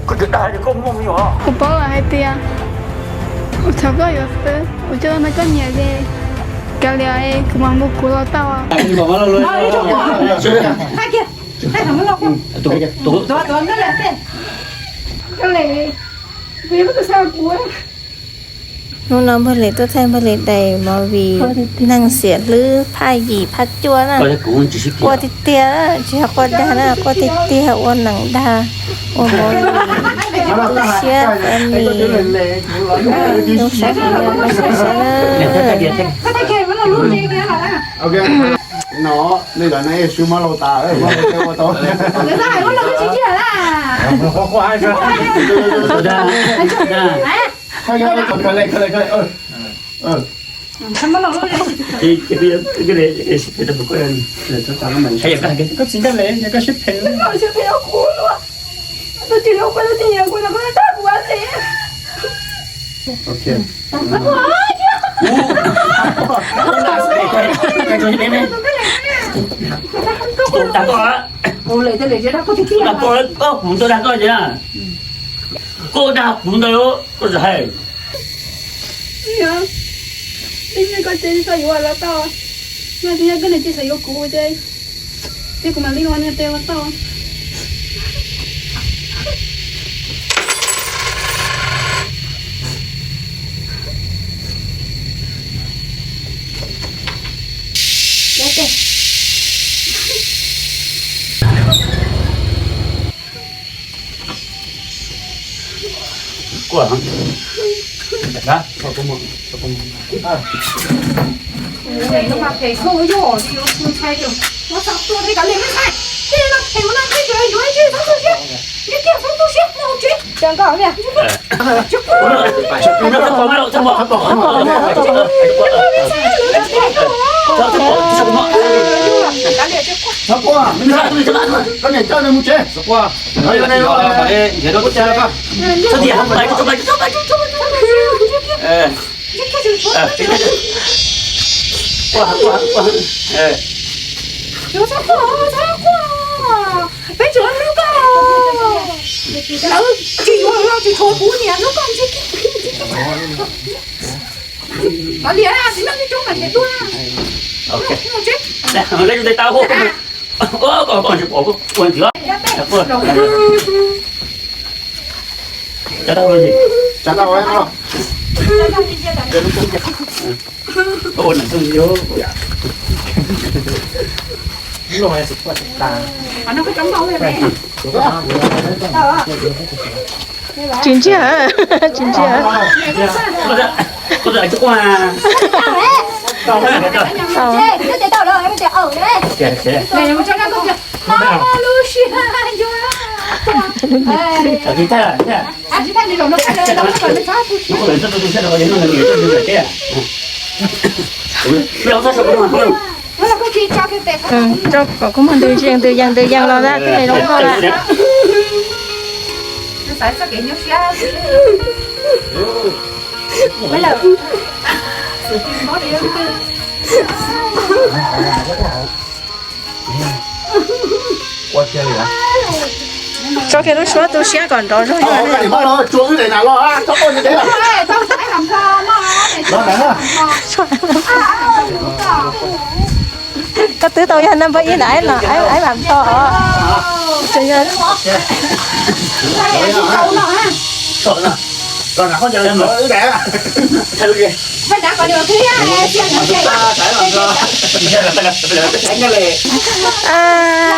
Kuv paub hais tias, ua txhaum koj yuav xwb, ua cas no koj nyiam li, kav liam kuv mam mus kuv los tau. Hnub no Npawg Lis tuaj thaij Npawg Lis daim movie Neeg Xiam Hlwb phaj yim phaj cuaj na. Quaj tiag tiag, tsis yog quaj dag na, quaj tiag tiag, ua neeg dag, ua movie siab funny. Zoo siab heev, pab saib saib na. Koj txiv ntag li, koj sib phem. Kuv dag koj ces, koj dag kuv ntawd, koj tsis hais. Ib nyiaj koj ces xav yuav los tau, nyiaj koj nws ces xav yuav kuv ces, ces kuv mam li ua nyiaj tes los tau. Peb tsis hlub koj, lawv tsis yuav los tsis tshuav kuv niam hlub koj. Ua li txiv neej coob mas niam tuag. Tsis ntsiag, tsis ntsiag. Tso kom kuv mus ntws yees ntws yees ntws yees los na, twb zoo nkauj lawm. Tso kiag lub suab tu siab kom nrov zog. Koj twb tau yog naj npawg ib na, aib mam tho os.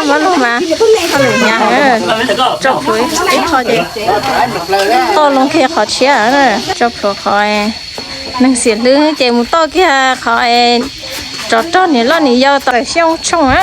Mab lug mas, tso plhuav ib qho ces toj loo kiag qhov tshiab, tso plhuav qhov neeg xiam hlwb ces mus toj kiag qhov tsov rog niam loj niam yau tawm xyoob tshooj na.